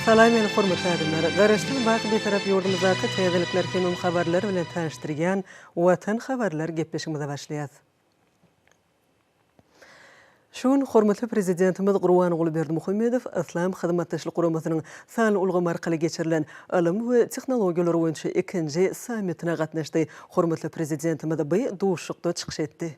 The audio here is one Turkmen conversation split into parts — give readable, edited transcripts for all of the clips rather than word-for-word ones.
Salam meni hormatly adamlar! Garaşsyz baky Bitarap ýurdumyzdaky täzelikler hemem habarlar bilen tanyşdyrýan Watan habarlar gepleşigimize başlaýas. Şu gün hormatly Prezidentimiz Gurbanguly Berdimuhamedow Yslam Hyzmatdaşlyk Guramasynyň sanly ulgam arkaly geçirilen ylym we tehnologiýalar boýunça ikinji sammitine gatnaşdy. Hormatly Prezidentimiz bu duşuşykda çykyş etdi.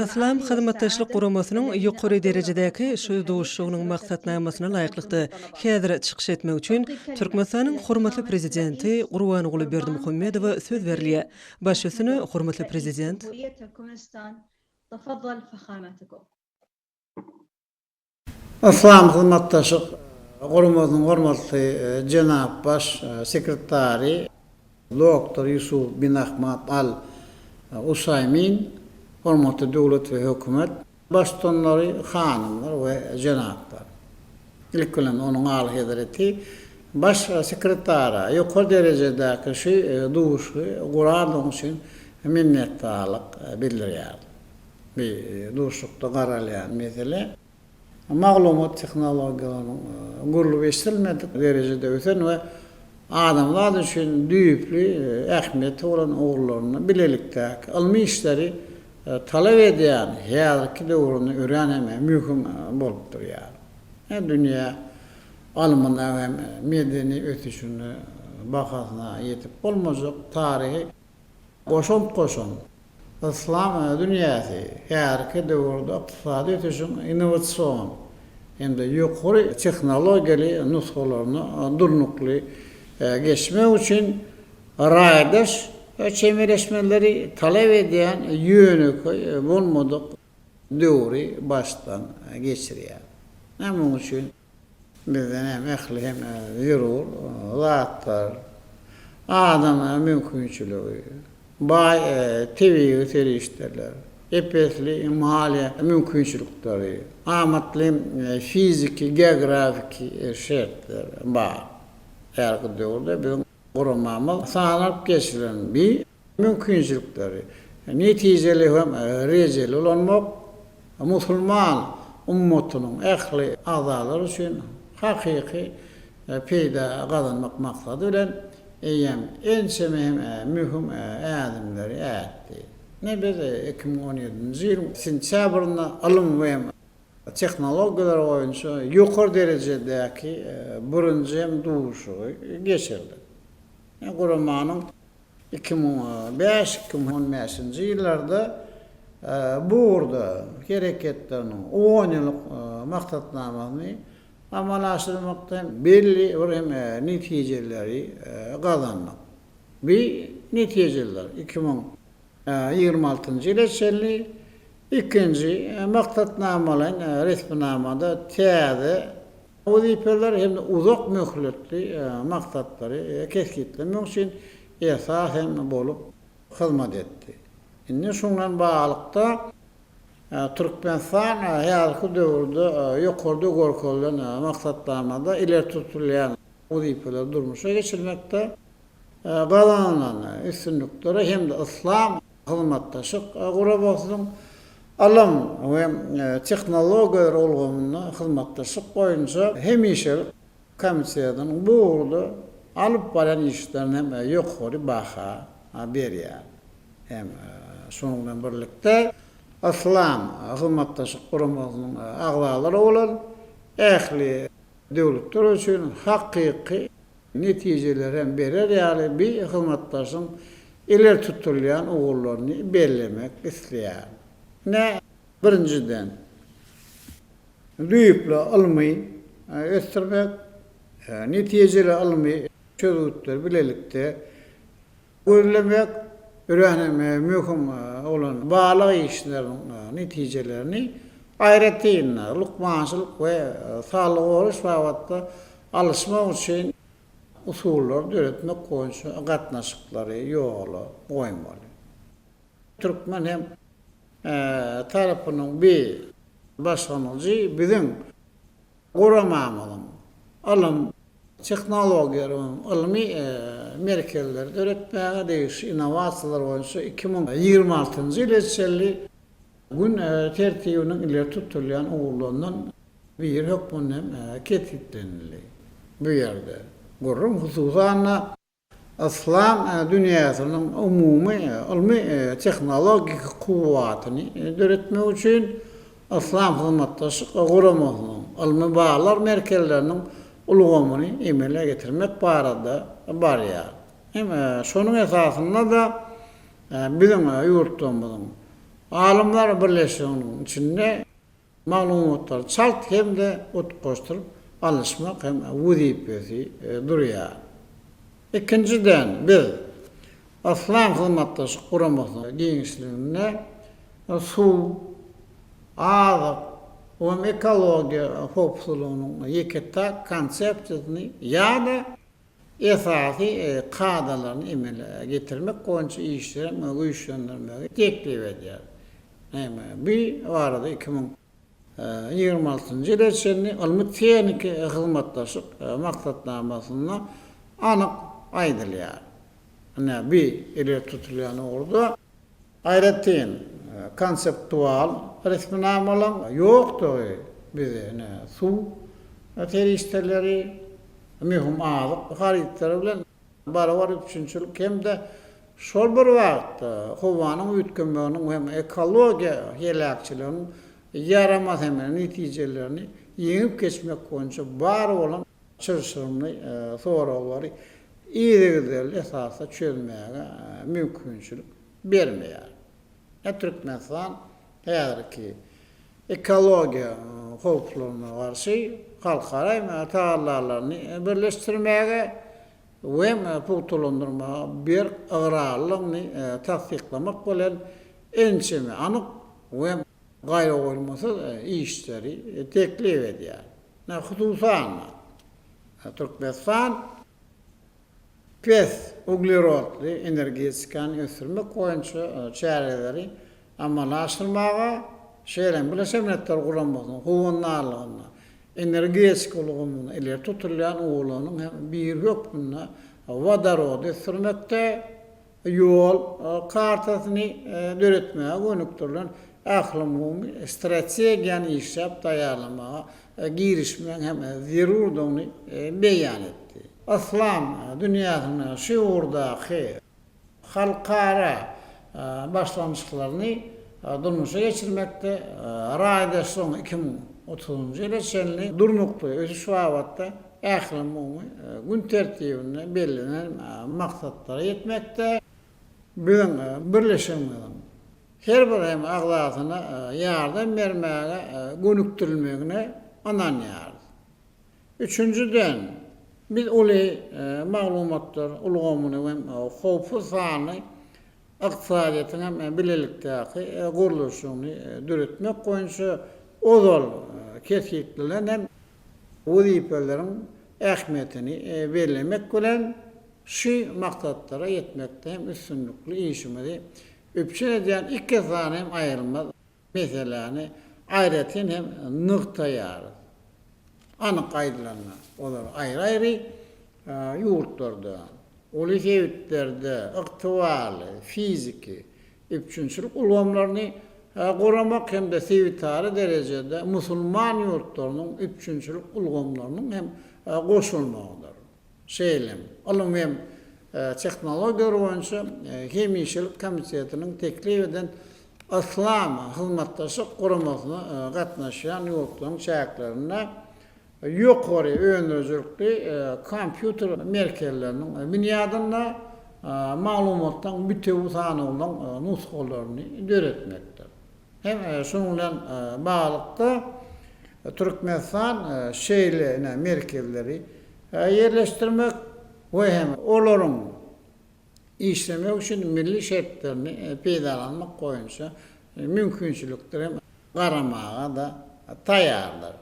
Yslam Hyzmatdaşlyk Guramasynyň ýokary derejedäki şu duşuşygynyň maksatnamasyna laýyklykda, häzir çykyş etmek üçin Türkmenistanyň hormatly Prezidenti Gurbanguly Berdimuhamedowa söz berilýär. Baş üstüne, hormatly Prezident! Yslam Hyzmatdaşlyk Guramasynyň hormatly jenap Baş sekretary doktor Ýusuf bin Ahmad Al Usaýmin, hormatly döwlet we hökümet Baştutanlary, hanymlar we jenaplar! Ilki bilen Onuň Alyhezreti Baş sekretara ýokary derejedäki şu duşuşygy gurandygy üçin minnetdarlyk bildirýärin. Bu duşuşykda garalýan mesele maglumat tehnologiýalarynyň görlüp eşidilmedik derejede ösen we adamzat üçin düýpli ähmiýeti bolan ugurlarynda bilelikdäki ylmy işleri talap edýän häzirki döwründe örän hem möhüm bolup durýar. Dünýä ylmyna hem medeni ösüşine bahasyna ýetip bolmajak taryhy goşant goşan yslam dünýäsi häzirki döwürde ykdysady ösüşiň innowasion hem-de ýokary tehnologiýaly nusgalaryna durnukly geçmek üçin Raýdaş çemeleşmeleri talap edýän ýönekeý bolmadyk döwri başdan geçirýär. Munuň üçin bizden hem ähli hem zerur zatlar, adam mümkinçiligi, baý tebigy serişdeler, ep-esli maliýe mümkinçilikleri, amatly fiziki, geografiki şertler bar. Häzirki döwürde biziň Guramamyz sanalyp geçilen bi mümkinçilikleri netijeli hem rejeli ulanmak, musulman ummatynyň ähli agzalary üçin hakyky peýda gazanmak maksady bilen eýýäm ençeme hem möhüm ädimleri ätdi. Ine biz 2017-nji ýylyň sentýabrynda ylym we Tehnologiýalar boýunça ýokary derejedäki birinji hem duşuşygy geçirdik. Guramanyň 2005, 2015-nji ýyllarda bu ugurda hereketleriniň on ýyllyk maksatnamasyny amala aşyrmakda hem belli bir hem netijeleri gazandyk. Bu netijeler 2026-njy ýyla çenli Ikinji maksatnamalaýyn resminamada täze wezipeler hem-de uzak möhletli maksatlary kesgitlemek üçin esas hem bolup hyzmat etdi. Indi şunuň bilen baglylykda, Türkmenistan häzirki döwürde ýokarda görkezilen maksatnamada ileri tutulýan wezipeleri durmuşa geçirmekde gazanylan üstünliklere hem-de yslam Hyzmatdaşlyk Guramasynyň ylym we tehnologiýalar ulgamynda hyzmatdaşlyk boýunça hemişelik komitetiniň bu ugurda alyp barýan işlerine hem ýokary baha berýär. Hem şonuň bilen birlikde, Yslam Hyzmatdaşlyk Guramasynyň agzalary bolan ähli döwletler üçin hakyky netijeleri hem berer ýaly bi hyzmatdaşyň ileri tutulýan ugurlaryny bellemek isleýärin. Ine, birinjiden, düýpli ylmy ösdürmek, netijeli ylmy çözgütleri bilelikde gözlemek, örän hem möhüm bolan barlag işleriniň netijelerini, aýratyn-da, lukmançylyk we saglygy goraýyş babatda alyşmak üçin usullary döretmek boýunça gatnaşyklary ýola goýmaly. Türkmen hem tarapynyň bi başlangyjy biziň guramamyzyň ylym, tehnologiýa ylmy merkezleri döretmäge degişli innowasiýalar boýunça 2026-njy ýyla çenli gün tertibiniň ileri tutulýan ugurlaryndan. biri hökmünde hem kesgitlenildi. Bu ýerde gürrüň, hususan-da, yslam dünýäsiniň umumy ylmy-tehnologik kuwwatyny döretmek üçin Yslam Hyzmatdaşlyk Guramasynyň ylmy-barlag merkezleriniň ulgamyny emele getirmek barada barýar. Hem şonuň esasynda-da biziň ýurtlarymyzyň Alymlar birleşiginiň içinde maglumatlary çalt hem-de utgaşdyryp alyşmak hem wezipesi durýar. Ikinjiden, biz Yslam Hyzmatdaşlyk Guramasynyň giňişliginde suw, azyk we ekologiýa howpsuzlygynyň ýeke-täk konsepsiýasyny ýa-da esasy kadalaryny emele getirmek boýunça işleri güýçlendirmegi teklip edýär. Bu barada 2026-njy ýyla çenli ylmy-tehniki hyzmatdaşlyk maksatnamasynda anyk aýdylýar. Ine, bu ileri tutulýan ugurda aýratyn konseptual resminamalaryň ýokdugy bizi ine, suw serişdeleri, möhüm azyk harytlary bilen barabar üpjünçilik hem-de şol bir wagtda howanyň üýtgemeginiň hem ekologiýa heläkçiliginiň ýaramaz hem netijelerini ýeňip geçmek boýunça bar bolan çylşyrymly soraglary yzygiderli esasda çözmäge mümkinçilik bermeýär. Türkmenistan häzirki ekologiýa howplaryna garşy halkara tagallalaryny birleşdirmäge we pugtalandyrmaga berk ygrarlylygyny tassyklamak bilen ençeme anyk we gaýragoýulmasyz işleri teklip edýär. Hususan-da, Türkmenistan Pes uglerodly energetikany ösdürmek boýunça çäreleri amala aşyrmaga, şeýle hem Birleşen Milletler Guramasynyň howandarlygynda energetika ulgamynda ileri tutulýan ugurlarynyň hem biri hökmünde wodorody ösdürmekde ýol kartasyny döretmäge gönükdirilen ählumumy strategiýany işläp taýýarlamaga girişmegiň hem zerurdygyny beýan etdi. Yslam dünýäsinde şu ugurdaky halkara başlangyçlaryny durmuşa geçirmekde raýdaşlygyň 2030-njy ýyla çenli durnukly ösüş babatda ählumumy gün tertibinde bellenen maksatlara ýetmekde biziň birleşigimiziň her bir hem agzasyna ýardam bermäge gönükdirilmegine ynanýarys. Üçünjiden, biz uly maglumatlar ulgamyny we howpsuz sanly ykdysadyýetiň hem bilelikdäki gurluşyny döretmek boýunça ozal kesgitlenen hem wezipeleriň ähmiýetini bellemek bilen, şu maksatlara ýetmekde hem üstünlikli işimizi üpjün edýän iki sany hem aýrylmaz meseläni aýratyn hem nygtaýarys. Anyk aýdylanda, olar aýry-aýry ýurtlarda, uly sebitlerde ygtybarly fiziki üpjünçilik ulgamlaryny guramak hem-de sebitara derejede musulman ýurtlarynyň üpjünçilik ulgamlarynyň hem goşulmagydyr. Şeýle hem, Ylym hem tehnologiýalar boýunça hemişelik komitetiniň teklip eden Yslam Hyzmatdaşlyk Guramasyna gatnaşýan ýurtlaryň çäklerinde ýokary öndürijilikli kompýuter merkezleriniň binýadynda maglumatlaryň bitewi sanawynyň nusgalaryny döretmekdir. Hem şunuň bilen baglylykda, Türkmenistan şeýle merkezleri ýerleşdirmek we hem olaryň işlemek üçin milli şertlerini peýdalanmak boýunça mümkinçilikleri hem garamaga-da taýýardyr.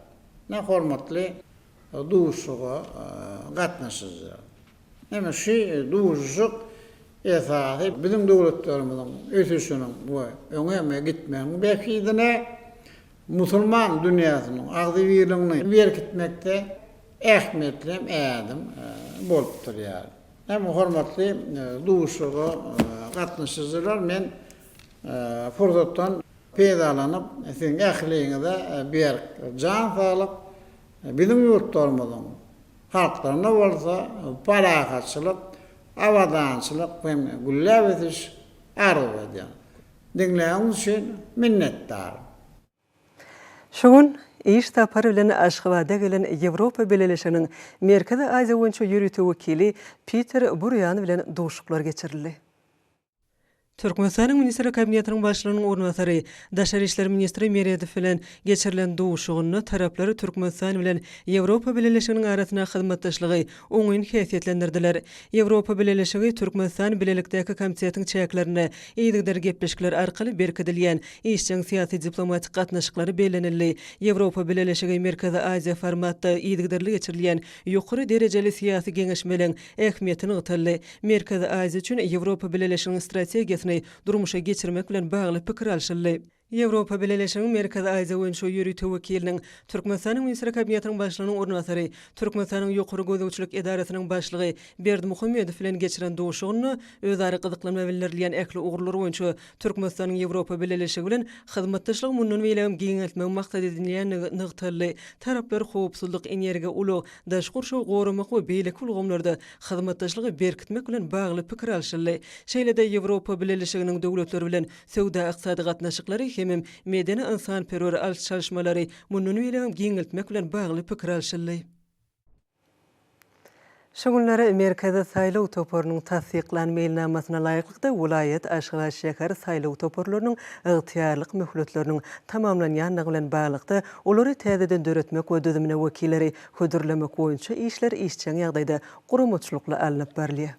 Hormatly duşuşyga gatnaşyjylar! Ine, şu duşuşyk esasy biziň döwletlerimiziň ösüşiniň we öňe gitmeginiň bähbidine, musulman dünýäsiniň agzybirligini berkitmekde ähmiýetli hem ädim bolup durýar. Hem hormatly duşuşyga gatnaşyjylar, men pursatdan peýdalanyp, siziň ähliňize berk jan saglyk, Biziň ýurtlarymyzyň halklaryna bolsa parahatçylyk, abadançylyk hem gülläp ösüş arzuw edýän. Diňläniňiz üçin minnetdar. Şu gün iş sapary bilen Aşgabada gelen Ýewropa Bileleşiginiň Merkezi Aziýa boýunça ýörite wekili Piter Burýan bilen duşuşyklar geçirildi. Türkmenistanyň Ministrler Kabinetiniň Başlygynyň orunbasary, daşary işler ministri Meredow bilen geçirilen duşuşygynda taraplar Türkmenistan bilen Ýewropa Bileleşiginiň arasyndaky hyzmatdaşlygy oňyn häsiýetlendirdiler. Ýewropa Bileleşigi Türkmenistan bilelikdäki komitetiň çäklerinde yzygider gepleşikler arkaly berkidilýän işjeň syýasy-diplomatik gatnaşyklary bellenildi. Ýewropa Bileleşigi Merkezi Aziýa formatda yzygiderli geçirilýän ýokary derejeli syýasy geňeşmeleň ähmiýeti nygtaldy. Merkezi Aziýa üçin Ýewropa Bileleşiginiň strategiýasyny durmuşa geçirmek bilen bagly pikir alşyldy. Ýewropa Bileleşiginiň Merkezi Aziýa boýunça ýörite wekiliniň, Türkmenistanyň Ministrler Kabinetiniň Başlygynyň orunbasary, Türkmenistanyň Ýokary gözegçilik edarasynyň başlygy Berdimuhamedow bilen geçiren duşuşygynda özara gyzyklanma bildirilýän ähli ugurlar boýunça Türkmenistanyň Ýewropa Bileleşigi bilen hyzmatdaşlygy mundan beýlägem giňeltmegi maksat edinýändigi nygtaldy. Taraplar howpsuzlyk, energiýa, ulag, daşky gurşawy goramak we beýleki ulgamlarda hyzmatdaşlygy berkitmek bilen bagly pikir alşyldy. Şeýle-de Ýewropa Bileleşiginiň döwletleri bilen söwda-ykdysady gatnaşyklary hemem medeni-ynsanperwer alyş-çalyşmalary mundan beýlägem giňeltmek bilen bagly pikir alşyldy. Şu günler Merkezi saýlaw toparynyň tassyklan meýilnamasyna laýyklykda welaýat, Aşgabat şäher saýlaw toparlarynyň ygtyýarlyk möhletleriniň tamamlanýandygy bilen baglylykda, olary täzeden döretmek we düzümine wekilleri hödürlemek boýunça işler işjeň ýagdaýda guramaçylykly alnyp barylýar.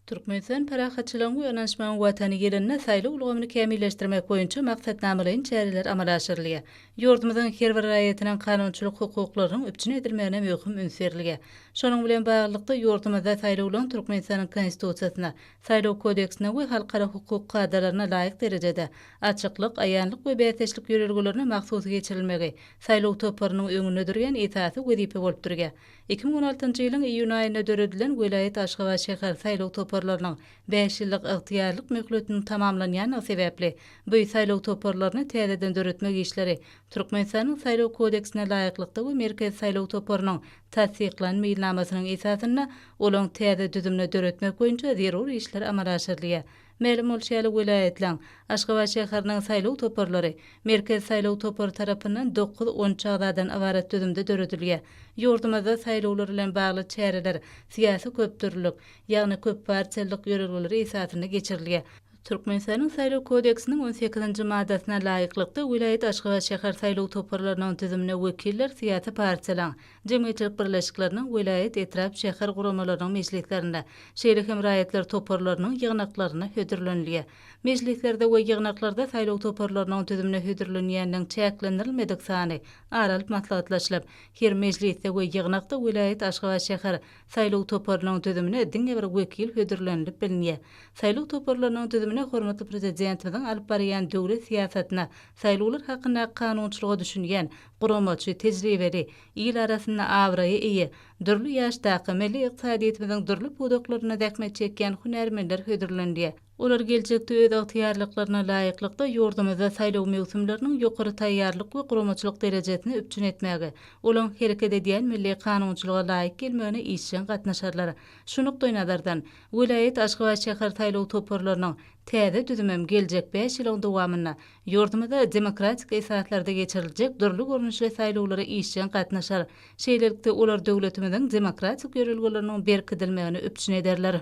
Türkmenistan parahatçylygyň we ynanyşmagyň Watany ýylynda saýlaw ulgamyny kämilleşdirmek boýunça maksatnamalaýyn çäreler amala aşyrylýar. Ýurdumyzyň her bir raýatynyň kanunçylyk hukuklarynyň üpjün edilmegine möhüm üns berilýär. Şonuň bilen baglylykda, ýurdumyzda saýlawlaryň Türkmenistanyň Konstitusiýasyna, Saýlaw kodeksine we halkara hukuk kadalaryna laýyk derejede, açyklyk, aýanlyk we bäsdeşlik ýörelgelerine mahsus geçirilmegi saýlaw toparynyň öňünde durýan esasy wezipe bolup durýar. 2016-njy ýylyň iýun aýynda döredilen welaýat Aşgabat şäher saýlaw toparlarynyň bäş ýyllyk ygtyýarlyk möhletiniň tamamlanýandygy sebäpli, bu saýlaw toparlaryny täzeden döretmek işleri Türkmenistanyň Saýlaw kodeksine laýyklykda we Merkezi saýlaw toparynyň tassyklan meýilnamasynyň esasynda olaň täze düzümini döretmek boýunça zerur işler amala aşyrylýar. Mälim bolşy ýaly, welaýatlaryň, Aşgabat şäheriniň saýlaw toparlary Merkezi saýlaw topary tarapyndan dokuz-on üç agzadan ybarat düzümde döredilýär. Ýurdumyzda saýlawlar bilen bagly çäreler syýasy köpdürlülik, ýagny köppartiýalylyk ýörelgeleri esasynda geçirilýär. Türkmenistanyň Saýlaw kodeksiniň on sekizinji maddasyna laýyklykda, welaýat, Aşgabat şäher saýlaw toparlarynyň düzümine wekiller syýasy partiýalaryň, jemgyýetçilik birleşikleriniň, welaýat, etrap, şäher guramalarynyň mejlislerinde, şeýle hem raýatlar toparlarynyň ýygnaklarynda hödürlenilýär. Mejlislerde we ýygnaklarda saýlaw toparlarynyň düzümine hödürlenýänleriň çäklendirilmedik sany ara alyp maslahatlaşylyp, her mejlisde we ýygnakda welaýat, Aşgabat şäher saýlaw toparynyň düzümine diňe bir wekil hödürlenilip bilinýär. Saýlaw toparlarynyň düzümine hormatly Prezidentimiziň alyp barýan döwlet syýasatyna, saýlawlar hakyndaky kanunçylyga düşünýän, guramaçy, tejribeli, il arasynda abraýa eýe, dürli ýaşdaky, milli ykdysadyýetimiziň dürli pudaklarynda zähmet çekýän hünärmenler hödürlenilýär. Olar geljekde öz ygtyýarlyklaryna laýyklykda ýurdumyzda saýlaw möwsümleriniň ýokary taýýarlyk we guramaçylyk derejesini üpjün etmäge, olaň hereket edýän milli kanunçylyga laýyk gelmegine işjeň gatnaşarlar. Şu nukdaýnazardan, welaýat, Aşgabat şäher saýlaw toparlarynyň täze düzümem geljek bäş ýylyň dowamynda Ýurdumyzda demokratik esaslarda geçiriljek dürli görnüşli saýlawlara işjeň gatnaşar. Şeýlelikde, olar döwletimiziň demokratik ýörelgeleriniň berkidilmegini üpjün ederler.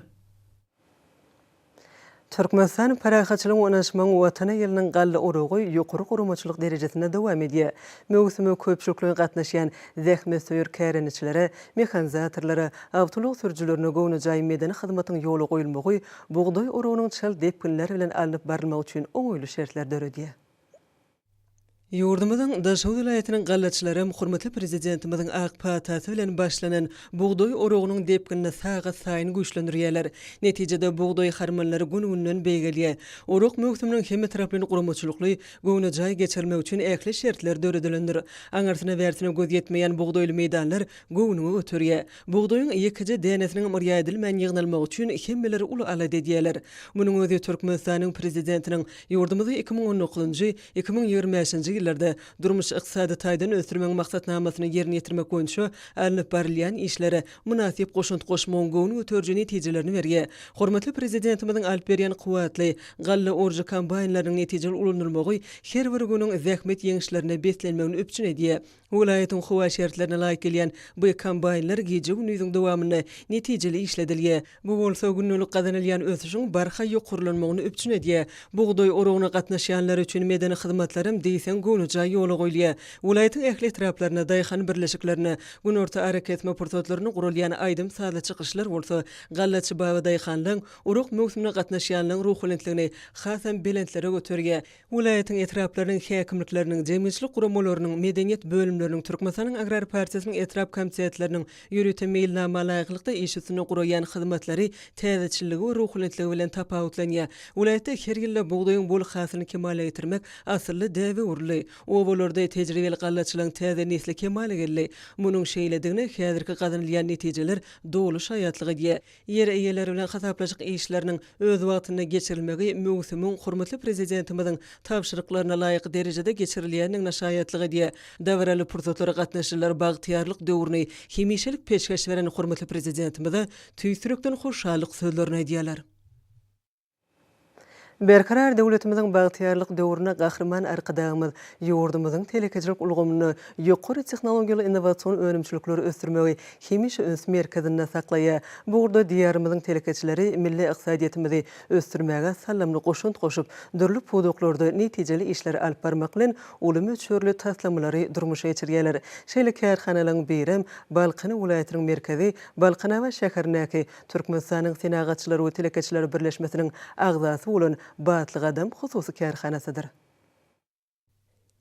Türkmenistan parahatçylygyň we ynanyşmagyň Watany ýylynyň galla oragy ýokary guramaçylyk derejesinde dowam edýär. Möwsüme köpçülikleýin gatnaşýan zähmetsöýer kärendeçilere, mehanizatorlara, awtoulag sürüjilerine göwnejaý medeni hyzmatyň ýola goýulmagy bugdaý oragynyň çalt depginler bilen alnyp barylmagy üçin oňaýly şertler döredýär. Ýurdumyzyň Daşoguz welaýatynyň gallaçylaram hormatly Prezidentimiziň ak patasy bilen başlanan bugdaý oragynyň depginini sagatsaýyn güýçlendirýärler. Netijede, bugdaý harmanlary gün-günden beýgelýär. Orak möwsüminiň hemmetaraplaýyn guramaçylykly, göwnejaý geçirilmegi üçin ähli şertler döredilendir. Aňyrsyna-bärsine göz ýetmeýän bugdaýly meýdanlar göwnüňi göterýär. Bugdaýyň ýekeje dänesiniň yrýa edilmän ýygnalmagy üçin hemmeler uly alada edýärler. Munuň özi Türkmenistanyň Prezidentiniň ýurdumyzy 2019-njy, 2025-nji ýyllarda. ýyllarda durmuş-ykdysady taýdan ösdürmegiň maksatnamasyny ýerine ýetirmek boýunça alnyp barylýan işlere mynasyp goşant goşmagyň göwün göteriji netijelerini berýär. Hormatly Prezidentimiziň alyp berýän kuwwatly galla orujy kombaýnlarynyň netijeli ulanylmagy her bir günüň zähmet ýeňişlerine beslenmegini üpjün edýär. Welaýatyň howa şertlerine laýyk gelýän bu kombaýnlar gije-gündiziň dowamynda netijeli işledilýär. Bu bolsa gündelik gazanylýan ösüşiň barha ýokarlanmagyny üpjün edýär. Bugdaý oragyna gatnaşýanlar üçin medeni hyzmatlaram diýseň göwnejaý ýola goýulýar. Welaýatyň ähli etraplarynda, daýhan birleşiklerinde günorta arakesme pursatlarynda guralýan aýdym-sazly çykyşlar bolsa gallaçy babadaýhanlaryň, orak möwsümine gatnaşýanlaryň ruhubelentligini hasam belentlere göterýär. Welaýatyň etraplarynyň häkimlikleriniň, jemgyýetçilik guramalarynyň, medeniýet bölümleriniň, Türkmenistanyň Agrar partiýasynyň etrap komitetleriniň ýörite meýilnama laýyklykda iş üstünde guraýan hyzmatlary täzeçilligi we ruhubelentligi bilen tapawutlanýar. Welaýatda her ýylda bugdaýyň bol hasylyny kemala getirmek asylly däbe öwrüldi. Obalarda tejribeli gallaçylaryň täze nesli kemala geldi. Munuň şeýledigine häzirki gazanylýan netijeler doly şaýatlyk edýär. Ýer eýeleri bilen hasaplaşyk işleriniň öz wagtynda geçirilmegi möwsümiň hormatly Prezidentimiziň tabşyryklaryna laýyk derejede geçirilýändigine şaýatlyk edýär. Dabaraly pursatlara gatnaşyjylar bagtyýarlyk döwrüni hemişelik peşgeş beren hormatly Prezidentimize tüýs ýürekden hoşallyk sözlerini aýdýarlar. Berkarar döwletimiziň bagtyýarlyk döwründe Gahryman Arkadagymyz ýurdumyzyň telekeçilik ulgamynda ýokary tehnologiýaly innowasion önümçilikleri ösdürmegi hemişe üns merkezinde saklaýar. Bu ugurda Diýarymyzyň telekeçileri milli ykdysadyýetimizi ösdürmäge saldamly goşant goşup, dürli pudaklarda netijeli işleri alyp barmak bilen, uly möçberli taslamalary durmuşa geçirýärler. Şeýle kärhanalaryň birem Balkan welaýatynyň merkezi Balkanabat şäherindäki Türkmenistanyň Senagatçylar we telekeçiler birleşmesiniň agzasy bolan Batly gadam hususy kärhanasydyr.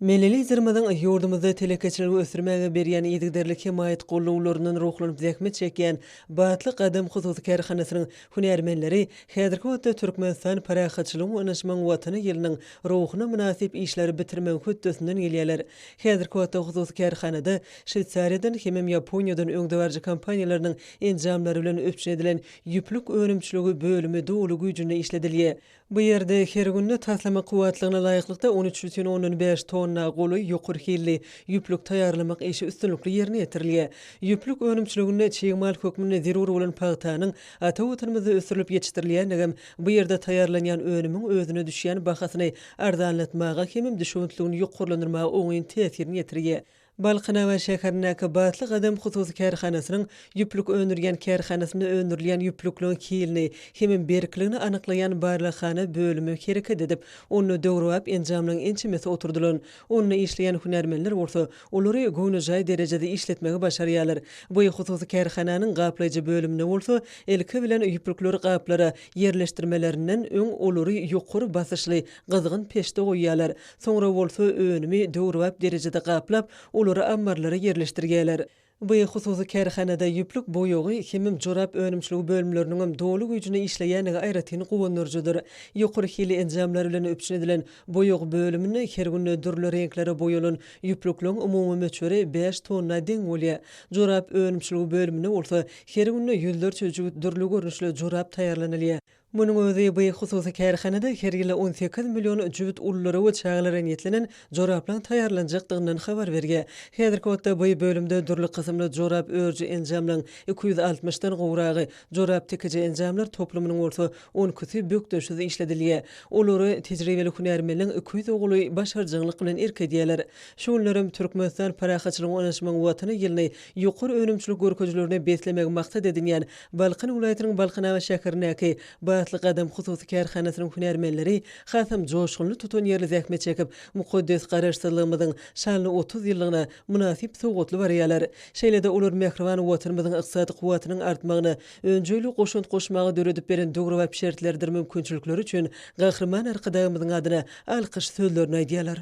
Milli Liderimiziň ýurdumyzda telekeçiligi ösdürmäge berýän yzygiderli hemaýat gollawlaryndan ruhlanyp zähmet çekýän Batly gadam hususy kärhanasynyň hünärmenleri häzirki wagtda Türkmenistan parahatçylygyň we ynanyşmagyň Watany ýylynyň ruhuna mynasyp işleri bitirmegiň hötdesinden gelýärler. Häzirki wagtda hususy kärhanada Şweýsariýadan hemem Ýaponiýadan öňdebaryjy kompaniýalarynyň enjamlary bilen üpjün edilen ýüplük önümçiligi bölümi doly güýjünde işledilýär. Bu ýerde her günde taslama kuwwatlygyna laýyklykda 13,5 tonna golaý ýokary hilli ýüplük taýýarlamak işi üstünlikli ýerine ýetirilýär. Ýüplük önümçiliginde çig mal hökmünde zerur bolan pagtanyň ata Watanymyzda ösdürilip ýetişdirilýändigem bu ýerde taýýarlanýan önümiň özüne düşýän bahasyny arzanlatmaga hemem düşewüntligini ýokarlandyrmaga oňyn täsirini ýetirýär. Balkanabat şäherindäki Batly gadam hususy kärhanasynyň ýüplük öndürýän kärhanasynda öndürilýän ýüplükligiň hilini hemem berkligini anyklaýan barlaghana bölümi hereket edip, onda döwrebap enjamlaryň ençemesi oturdylan. Onda işleýän hünärmenler bolsa olary göwnejaý derejede işletmegi başarýarlar. Bu hususy kärhananyň gaplaýjy bölüminde bolsa ilki bilen ýüplükleri gaplara ýerleşdirmelerinden öň olary ýokary basyşly gyzgyn peçde goýýarlar. Soňra bolsa önümi döwrebap derejede gaplap, olary ammarlara ýerleşdirýärler. Bu hususy kärhanada ýüplük boýagy hemem jorap önümçiligi bölümleriniňem doly güýjünde işleýändigi aýratyn guwandyryjydyr. Ýokary hilli enjamlar bilen üpjün edilen boýag bölüminde her günde dürli reňklere boýalan ýüplükleň umumy möçberi bäş tonna deň bolýar. Jorap önümçiligi bölüminde bolsa her günde ýüzlerçe jübüt dürli görnüşli jorap taýýarlanylýar. Munuň özi bu hususy kärhanada her ýyl 18 million jübüt ululara we çagalara niýetlenen joraplaryň taýýarlanjakdygyndan habar berýär. Häzirki wagtda bu bölümde dürli kysymly jorap örüji enjamlaryň 260 dan gowragy, jorap tikiji enjamlar toplumynyň bolsa on ikisi bökdençsiz işledilýär. Olary tejribeli hünärmenleň 200 ogly başarjaňlyk bilen erk edýärler. Şu günlerem Türkmenistan parahatçylygyň we ynanyşmagyň Watany ýylyny ýokary önümçilik görkezijilerine beslemegi maksat edinýän Balkan welaýatynyň Balkanabat şäherindäki Batly gadam hususy kärhanasynyň hünärmenleri hasam joşgunly tutanýerli zähmet çekip, mukaddes Garaşsyzlygymyzyň şanly 30 ýyllygyna mynasyp sowgatly barýarlar. Şeýle-de olar mähriban Watanymyzyň ykdysady kuwwatynyň artmagyna önjeýli goşant goşmaga döredip beren döwrebap şertleridir mümkinçilikleri üçin Gahryman Arkadagymyzyň adyna alkyş sözlerini aýdýarlar.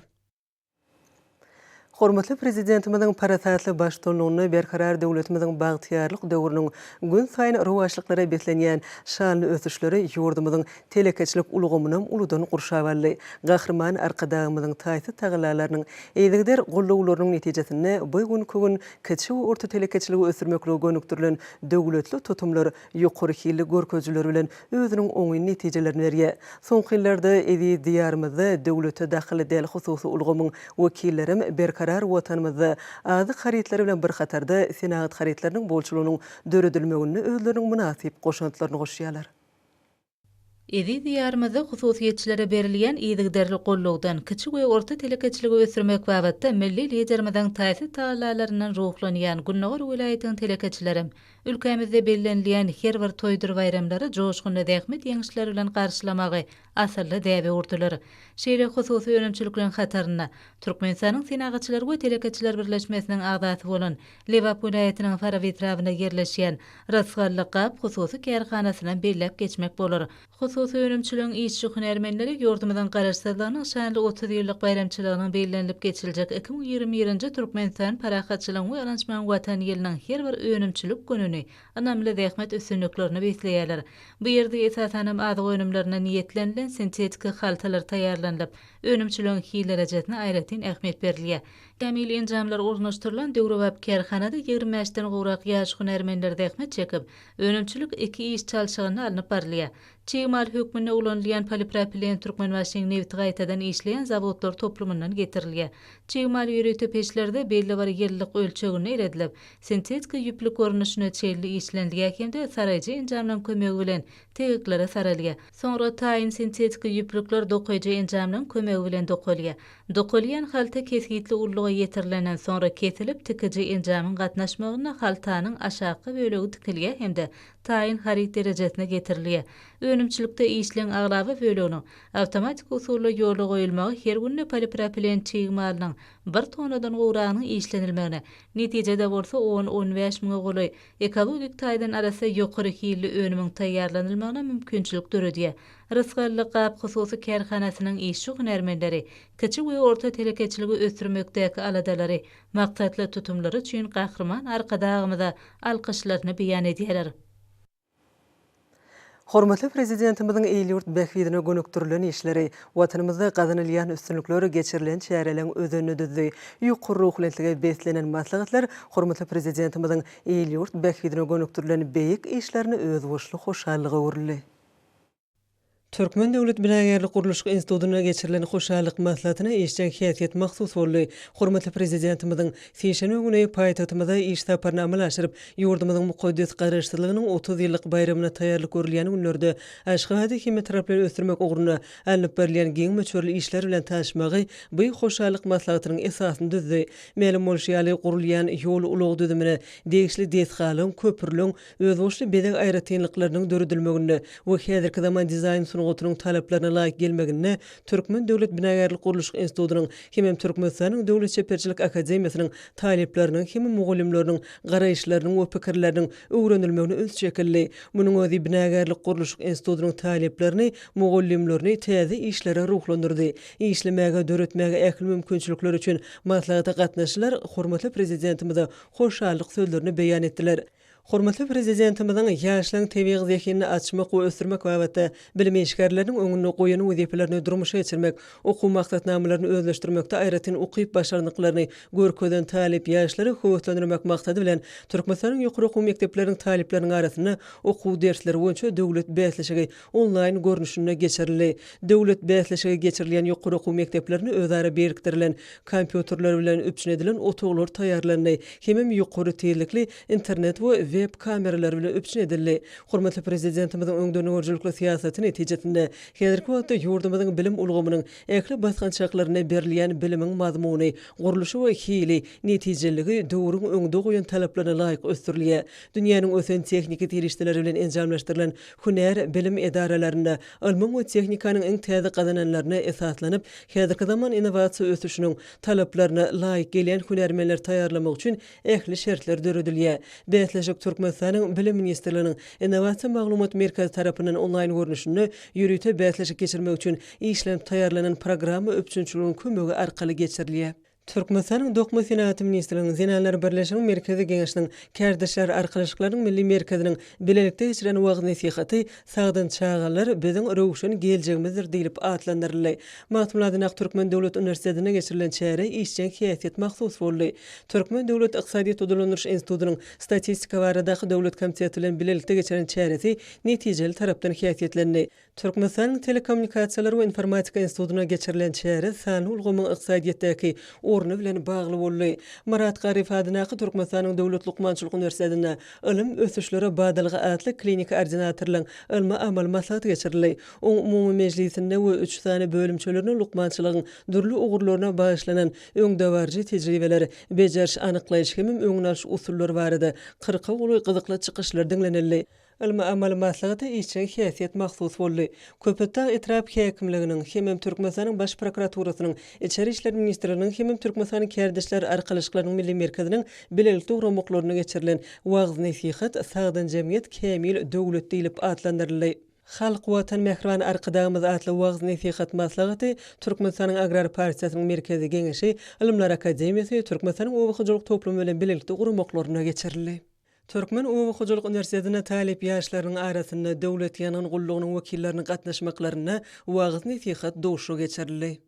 Hormatly Prezidentimiziň parasatly baştutanlygynda Berkarar döwletimiziň bagtyýarlyk döwrüniň günsaýyn rowaçlyklara beslenýän şanly ösüşleri ýurdumyzyň telekeçilik ulgamynam uludan gurşap aldy. Gahryman Arkadagymyzyň taýsyz tagallalarynyň, yzygider gollawlarynyň netijesinde bu günki gün kiçi we orta telekeçiligi ösdürmeklige gönükdirilen döwletli tutumlar ýokary hilli görkezijiler bilen özüniň oňyn netijelerini berýär. Soňky ýyllarda eziz Diýarymyzda döwlete dahylly däl hususy ulgamyň wekillerem berkarar Watanymyzda azyk harytlary bilen bir hatarda senagat harytlarynyň bolçulygynyň döredilmeginde özleriniň mynasyp goşantlaryny goşýarlar. Eziz Diýarymyzda hususyýetçilere berilýän yzygiderli gollawdan, kiçi we orta telekeçiligi ösdürmek babatda milli Liderimiziň taýsyz tagallalaryndan ruhlanýan gündogar welaýatyň telekeçilerem ülkämizde bellenilýän her bir toýdur baýramlary joşgunly zähmet ýeňişleri bilen garşylamagy asylly däbe öwürdiler. Şeýle hususy önümçilikleriň hatarynda Türkmenistanyň Senagatçylar we telekeçiler birleşmesiniň agzasy bolan Lebap welaýatynyň Faraby etrabynda ýerleşýän Rysgally gap hususy kärhanasynam belläp geçmek bolar. Hususy önümçiligiň işçi-hünärmenleri ýurdumyzyň Garaşsyzlygynyň şanly 30 ýyllyk baýramçylygynyň bellenilip geçiljek 2021-nji Türkmenistan parahatçylygyň we ynanyşmagyň Watany ýylynyň her bir önümçilik gününi ynamly zähmet üstünliklerine besleýärler. Bu ýerde esasanam azyk önümlerine niýetlenilen sintetiki haltalar taýýarlanylyp, önümçiligiň hil derejesine aýratyn ähmiýet berilýär. Kämil enjamlar ornaşdyrylan döwrebap kärhanada 25 den gowrak ýaş hünärmenler zähmet çekip, önümçilik iki iş çalşygynda alnyp barylýar. Çig mal hökmünde ulanylýan polipropilen Türkmenbaşynyň nebiti gaýtadan işleýän zawodlar toplumyndan getirilýär. Çig mal ýörite peçlerde belli bir ýylylyk ölçeginde eredilip, sintetiki ýüplük görnüşine çenli işlenilýär hem-de saraýjy enjamlaryň kömegi bilen tegeklere saralýar. Soňra taýyn sintetiki ýüplükler dokaýjy enjamlaryň kömegi bilen dokalýar. Dokalýan halta kesgitli ululyga ýetirilenden soňra kesilip, tikiji enjamyň gatnaşmagynda haltanyň aşakgy bölegi tikilýär hem-de taýyn haryt derejesine getirilýär. Önümçilikde işleň aglaba böleginiň awtomatik usulda ýola goýulmagy her günde polipropilen çig malynyň bir tonnadan gowragynyň işlenilmegine, netijede bolsa on-on bäş müňe golaý ekologik taýdan arassa ýokary hilli önümiň taýýarlanylmagyna mümkinçilik döredýär. Rysgally gap hususy kärhanasynyň işçi-hünärmenleri kiçi we orta telekeçiligi ösdürmekdäki aladalary, maksatly tutumlary üçin Gahryman Arkadagymyza alkyşlaryny beýan edýärler. Hormatly Prezidentimiziň il-ýurt bähbidine gönükdirilen işleri, Watanymyzda gazanylýan üstünlikler geçirilen çäreleriň özenini düzdi. Ýokary ruhubelentlige beslenen maslahatlar hormatly Prezidentimiziň il-ýurt bähbidine gönükdirilen beýik işlerine özboluşly hoşallyga öwrüldi. Türkmen döwlet binagärlik-gurluşyk institutynda geçirilen hoşallyk maslahatyna işjeň häsiýet mahsus boldy. Hormatly Prezidentimiziň sişenbe güni paýtagtymyza iş saparyny amala aşyryp, ýurdumyzyň mukaddes Garaşsyzlygynyň 30 ýyllyk baýramyna taýýarlyk görülýän günlerde Aşgabady hemmetaraplaýyn ösdürmek ugrunda alnyp barylýan giň möçberli işler bilen tanyşmagy bu hoşallyk maslahatynyň esasyny düzdi. Mälim bolşy ýaly, gurulýan ýol-ulag düzümine degişli desgalaryň, köprüleriň özboluşly bezeg aýratynlyklarynyň döredilmeginde we häzirki zaman dizaýn sungatynyň talaplaryna laýyk gelmeginde Türkmen döwlet binagärlik-gurluşyk institutynyň hemem Türkmenistanyň Döwlet çeperçilik akademiýasynyň talyplarynyň hem mugallymlarynyň garaýyşlarynyň we pikirleriniň öwrenilmegine üns çekildi. Munuň özi binagärlik-gurluşyk institutynyň talyplaryny, mugallymlaryny täze işlere ruhlandyrdy. Işlemäge, döretmäge ähli mümkinçilikler üçin maslahata gatnaşyjylar hormatly Prezidentimize hoşallyk sözlerini beýan etdiler. Hormatly Prezidentimiziň ýaşlaryň tebigy zehinini açmak we ösdürmek babatda bilim işgärleriniň öňünde goýan wezipelerini durmuşa geçirmek, okuw maksatnamalaryny özleşdirmekde aýratyn ukyp-başarnyklaryny görkezen talyp ýaşlary höweslendirmek maksady bilen, Türkmenistanyň ýokary okuw mekdepleriniň talyplarynyň arasynda okuw dersleri boýunça döwlet bäsleşigi onlaýn görnüşinde geçirildi. Döwlet bäsleşigi geçirilýän ýokary okuw mekdeplerinde özara birikdirilen kompýuterler bilen üpjün edilen otaglar taýýarlandy hemem ýokary tizlikli internet we web kameralary bilen üpjün edildi. Hormatly Prezidentimiziň öňdengörüjilikli syýasaty netijesinde häzirki wagtda ýurdumyzyň bilim ulgamynyň ähli basgançaklarynda berilýän bilimiň mazmuny, gurluşy we hili, netijeliligi döwrüň öňde goýan talaplaryna laýyk ösdürilýär. Dünýäniň ösen tehniki serişdeleri bilen enjamlaşdyrylan hünär bilim edaralarynda ylmyň we tehnikanyň iň täze gazananlaryna esaslanyp, häzirki zaman innowasiýa ösüşiniň talaplaryna laýyk gelýän hünärmenleri taýýarlamak üçin ähli şertler döredilýär. Bäsleşik Türkmenistanyň Bilim ministrliginiň Innowasiýa maglumat merkezi tarapyndan onlaýn görnüşinde ýörite bäsleşik geçirmek üçin işlenip taýýarlanan programma üpjünçiliginiň kömegi arkaly geçirilýär. Türkmenistanyň Dokma senagaty ministrliginiň, Zenanlar birleşiginiň Merkezi Geňeşiniň, Kärdeşler arkalaşyklarynyň Milli merkeziniň bilelikde geçiren wagyz-nesihaty Sagdyn çagalar, biziň röwşen geljegimizdir diýlip atlandyryldy. Magtymguly adyndaky Türkmen döwlet uniwersitetinde geçirilen çärä işjeň häsiýet mahsus boldy. Türkmen döwlet ykdysadyýet we dolandyryş institutynyň Statistika baradaky döwlet komiteti bilen bilelikde geçiren çäresi netijeli tarapdan häsiýetlendi. Türkmenistanyň Telekommunikasiýalar we informatika institutynda geçirilen çäre sanly ulgamyň ykdysadyýetdäki orny bilen bagly boldy. Myrat Garyýew adyndaky Türkmenistanyň Döwlet lukmançylyk uniwersitetinde Ylym ösüşlere badalga atly kliniki ordinatorlaryň ylmy-amaly maslahaty geçirildi. Oň umumy mejlisinde we üç sany bölümçelerinde lukmançylygyň dürli ugurlaryna bagyşlanan öňdebaryjy tejribeler, bejeriş-anyklaýyş hemem öňüni alyş usullary barada kyrka golaý gyzykly çykyşlar diňlenildi. Ylmy-amaly maslahata işjeň häsiýet mahsus boldy. Köpetdag etrap häkimliginiň hemem Türkmenistanyň Baş prokuraturasynyň, Içeri işler ministrliginiň hemem Türkmenistanyň Kärdeşler arkalaşyklarynyň Milli merkeziniň bilelikde guramaklarynda geçirilen wagyz-nesihat Sagdyn jemgyýet, kämil döwlet diýlip atlandyryldy. Halk, Watan, mähriban Arkadagymyz atly wagyz-nesihat maslahaty Türkmenistanyň Agrar partiýasynyň Merkezi Geňeşi, Ylymlar akademiýasy, Türkmenistanyň Oba hojalyk toplumy bilen bilelikde guramaklarynda geçirildi. Türkmen oba hojalyk uniwersitetinde talyp ýaşlarynyň arasynda Döwlet ýangyn gullugynyň wekilleriniň gatnaşmaklarynda wagyz-nesihat duşuşygy geçirildi.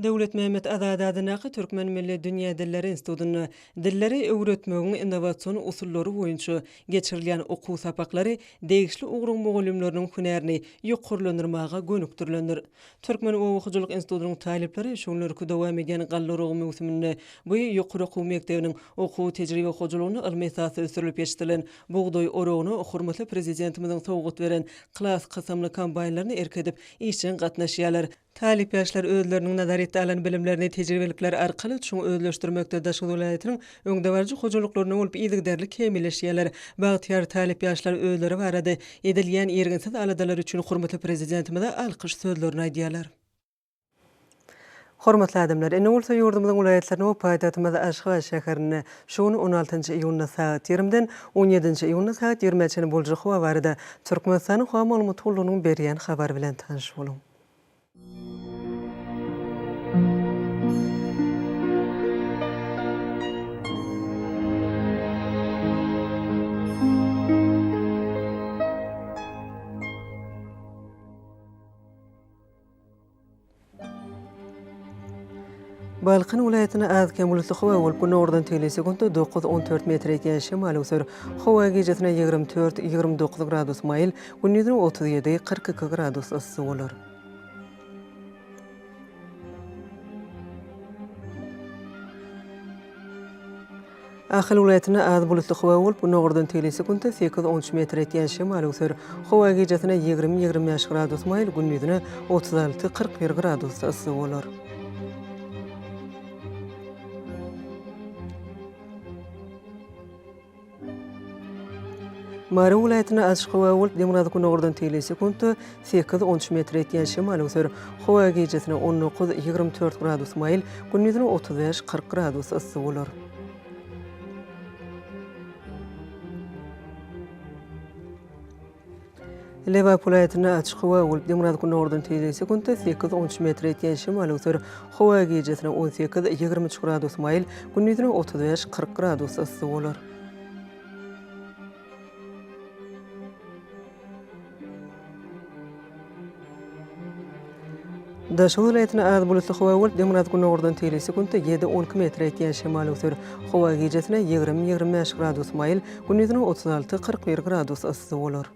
Döwletmämmet Azady adyndaky Türkmen milli dünýä dilleri institutynda dilleri öwretmegiň innowasion usullary boýunça geçirilýän okuw sapaklary degişli ugruň mugallymlarynyň hünärini ýokarlandyrmaga gönükdirilendir. Türkmen oba hojalyk institutynyň talyplary şu günlerki dowam edýän galla oragy möwsüminde bu ýokary okuw mekdebiniň okuw-tejribe hojalygynda ylmy esasda ösdürilip ýetişdirilen bugdaý oragyna hormatly Prezidentimiziň sowgat beren Klas kysymly kombaýnlaryna erk edip, işjeň gatnaşýarlar. Talyp ýaşlar özleriniň nazaryýetde alan bilimlerini tejribelikler arkaly çuň özleşdirmekde Daşoguz welaýatynyň öňdebaryjy hojalyklarynda bolup yzygiderli kämilleşýärler. Bagtyýar talyp ýaşlar özleri barada edilýän irginsiz aladalar üçin hormatly Prezidentimize alkyş sözlerini aýdýarlar. Hormatly adamlar, indi bolsa ýurdumyzyň welaýatlarynda we paýtagtymyz Aşgabat şäherinde şu gün on altynjy iýunda sagat ýigrimiden on ýedinji iýunda sagat ýigrimä çenli boljak howa barada Türkmenistanyň Howa maglumat gullugynyň berýän habary bilen tanyş boluň. Balkan welaýatynda az-kem bulutly howa bolup, günordan tegelek sekuntda dokuz, on dört metr etýän şemal öwser. Howa gijesine 24, 29 gradus maýyl, gündizine 37, 42 gradus yssy bolar. Ahal welaýatynda az bulutly howa bolup, günordan tegelek sekuntda sekiz, on üç metr etýän şemal öwser. Howa gijesine 20, 25 gradus maýyl, gündizine 36, 41 gradus yssy bolar. Mary welaýatynda açyk howa bolup, demirgazyk-günordan tegelek sekuntda sekiz, on üç metr etýän şemal öwser. Howa gijesine 19, 24 gradus maýyl, gündizine 35, 40 gradus yssy bolar. Lebap welaýatynda açyk howa bolup, demirgazyk-günordan tegelek sekuntda sekiz, on üç metr etýän şemal öwser. Howa gijesine 18, 23 gradus maýyl, gündizine 35, 40 gradus yssy bolar. Daşoguz welaýatynda az bulutly howa bolup, demirgazyk-günordan tegelek sekuntda ýedi, 12 metre ýetýän şemal öwser. Howa gijesine 20, 25 gradus maýyl, gündizine 36, 41 gradus yssy bolar.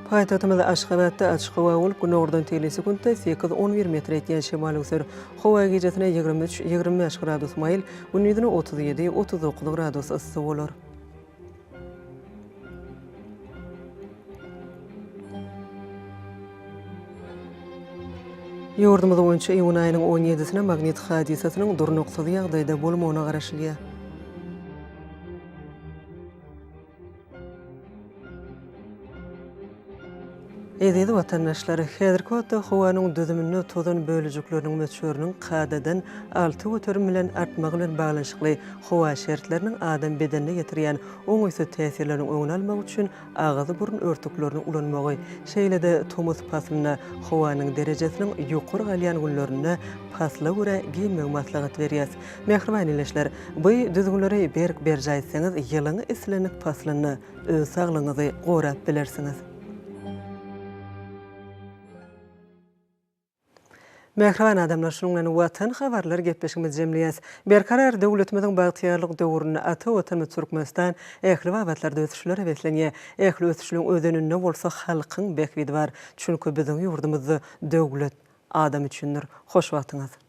Paýtagtymyz Aşgabatda açyk howa bolup, günordan tegelek sekuntda sekiz, on bir metre ýetýän şemal öwser. Howa gijesine 23, 25 gradus maýyl, gündizine 37, 39 gradus yssy bolar. Ýurdumyz boýunça iýun aýynyň on ýedisine magnit hadysasynyň durnuksyz ýagdaýda bolmagyna garaşylýar. Eziz watandaşlar, häzirki wagtda howanyň düzüminde tozan bölejikleriniň möçberiniň kadadan 6% bilen artmagy bilen baglanyşykly howa şertleriniň adam bedenine ýetirýän oňaýsyz täsirleriniň öňüni almak üçin agyz-burun örtüklerini ulanmagy, şeýle-de tomus paslynda howanyň derejesiniň ýokary galýan günlerinde pasla görä geýinmegi maslahat berýäs. Mähriban ildeşler, bu düzgünleri berk berjaý etseňiz, ýylyň islendik paslynda öz saglygyňyzy gorap bilersiňiz. Mähriban adamlar, şunuň bilen Watan habarlar gepleşigimizi jemleýäs. Berkarar döwletimiziň bagtyýarlyk döwründe ata Watanymyz Türkmenistan ähli babatlarda ösüşlere beslenýär. Ähli ösüşligiň özeninde bolsa halkyň bähbidi bar. Çünki biziň ýurdumyzda döwlet adam üçindir. Hoş wagtyňyz!